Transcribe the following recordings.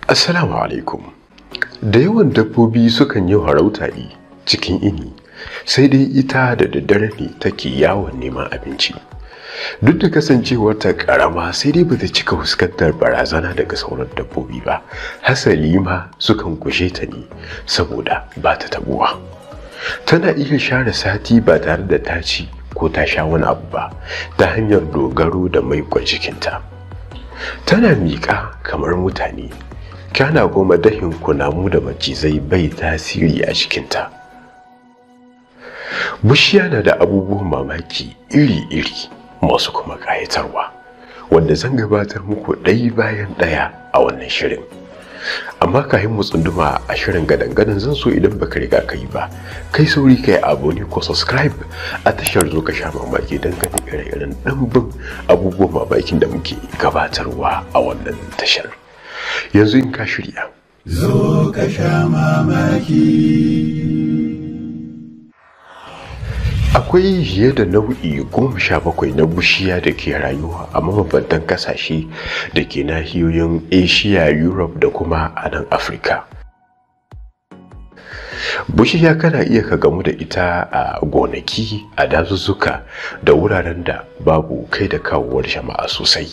Assalamu alaikum. Da yawan dabbobi sukan yi farauta ne cikin ini, sai dai ita da daddare ne take yawon neman abinci. Duk da kasancewarta karama, sai dai bata cika fuskantar barazana daga sauran dabbobi ba. Hasali ma sukan guje ta ne saboda ba ta tabuwa. Tana iya share sati ba tare da ta ci ko ta sha wani abu ba, ta hanyar dogaro da maiƙon jikinta. Tana miƙa kamar mutane, kana kuma dahin kunamu da macizai bai tasiri a cikinta. Bushiya na da abubuwan mamaki iri-iri masu kuma ƙayatarwa, wanda zan gabatar muku ɗaya bayan ɗaya a wannan shirin. Amma kafin mu tsunduma a shirin gadan-gadan, zan so idan baka riga ka yi ba, kai sauri kai abone ko subscribe a tashar Zo Ka Sha Mamaki don ganin ire-iren ɗimbin abubuwan mamakin da muke gabatarwa a wannan tashar. Yanzu in ka shirya, Zo ka sha mamaki. Akwai fiye da nau'i 17 na bushiya da ke rayuwa a mabambantan kasashe da ke nahiyoyin Asia, Europe da kuma a nan Afirka. Bushiya kana iya ka gamu da ita a gonaki, a dazuzzuka da wuraren da babu kai da kawowar jama'a sosai.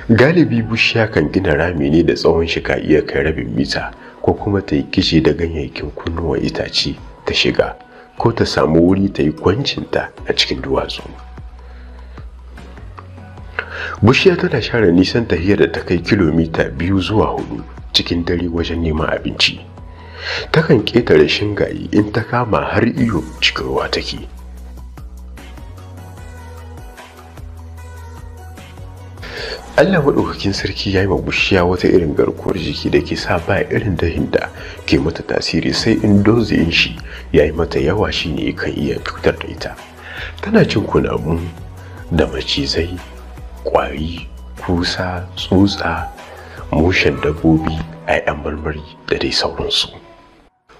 Galibi bushiya kan gina rami ne da tsawon shi ka iya kai rabin mita, ko kuma ta yi kishi da ganyayyakin kunnuwan itace ta shiga, ko ta samu wuri ta yi kwancinta a cikin duwatsu. Bushiya tana share nisan tafiyar da ta kai kilomita 2 zuwa 4 cikin dare wajen neman abinci. Takan ƙetare shingaye, in ta kama har iyo cikin ruwa take. Allah maɗaukakin sarki ya yi wa bushiya wata irin garkuwar jiki da ke sa ba irin dahin da ke mata tasiri, sai in dozin shi ya yi mata yawa shi ne kan iya cutar da ita. Tana cin kunamu da macizai, ƙwari, kusa, tsutsa, mushen dabbobi, 'ya'yan marmari da dai sauransu.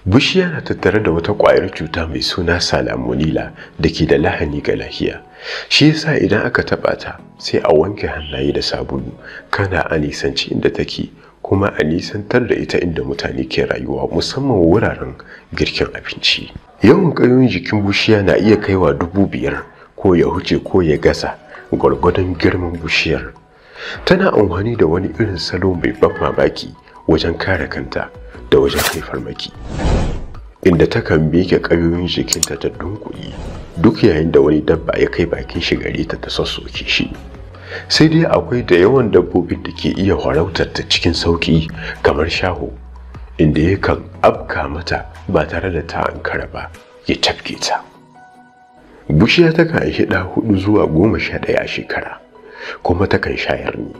Bushiya na tattare da wata ƙwayar cuta mai suna salmonella da ke da lahani ga lafiya. Shi yasa idan aka taɓa ta, sai a wanke hannaye da sabulu, kana a nisanci inda take, kuma a nisantar da ita inda mutane ke rayuwa, musamman wuraren girkin abinci. Yawan ƙayoyin jikin bushiya na iya kaiwa 5,000 ko ya huce ko ya gaza gwargwadon girman bushiyar. Tana amfani da wani irin salo mai ban mamaki wajen kare kanta da wajen kai farmaki, inda takan miƙe ƙayoyin jikinta ta dunkule duk yayin da wani dabba ya kai bakin shi gare ta, ta sassoke shi. Sai dai akwai da yawan dabbobin da ke iya farautar ta cikin sauƙi, kamar shaho, inda yakan afka mata ba tare da ta ankara ba ya tafke ta. Bushiya takan haihi ɗa 4 zuwa 11 a shekara, kuma takan shayar ne.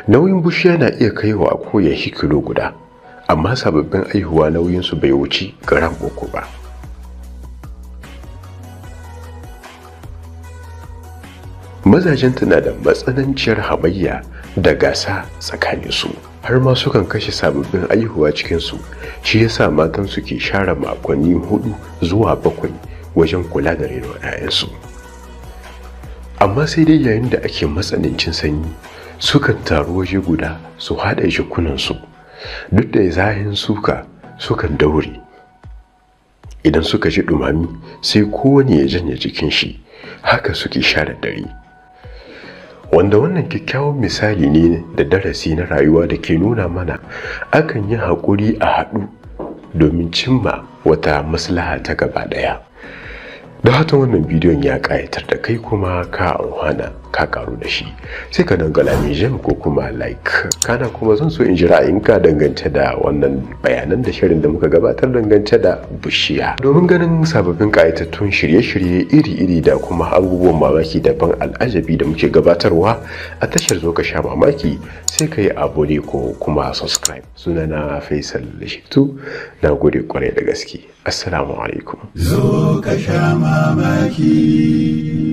Nauyin bushiya na iya kaiwa ko ya hi kilo guda, amma sababbin aihuwa nauyinsu bai wuci gram 3 ba. Mazajenta na da matsananciyar hamayya da gasa tsakaninsu, har ma sukan kashe sababbin aihuwa cikinsu. Shi yasa matansu ke share makonni 4 zuwa 7 wajen kula da renon 'ya'yansu. Amma sai dai yayin da ake matsanancin sanyi, sukan taru waje guda su haɗa jikunansu. Duk da zahin suka, sukan daure. Idan suka ji ɗumami, sai kowane ya janye jikin shi, haka suke share dare. Wanda wannan kyakkyawan misali ne da darasi na rayuwa da ke nuna mana akan yi haƙuri a haɗu domin cimma wata maslaha ta gaba ɗaya. Da hatan wannan bidiyon ya ƙayatar da kai kuma ka amfana, ka karu da shi, sai ka dangala mai jam ko kuma like. Kana kuma zan so in ji ra'ayinka dangance da wannan bayanan da shirin da muka gabatar dangance da bushiya. Domin ganin sababbin ƙayatattun shirye-shirye iri-iri da kuma abubuwan mamaki daban al'ajabi da muke gabatarwa a tashar Zo Ka Sha Mamaki, sai ka yi abone ko kuma subscribe. Sunana Faisal Shittu, na gode kwarai da gaske. Assalamu alaikum. Zo ka sha mamaki.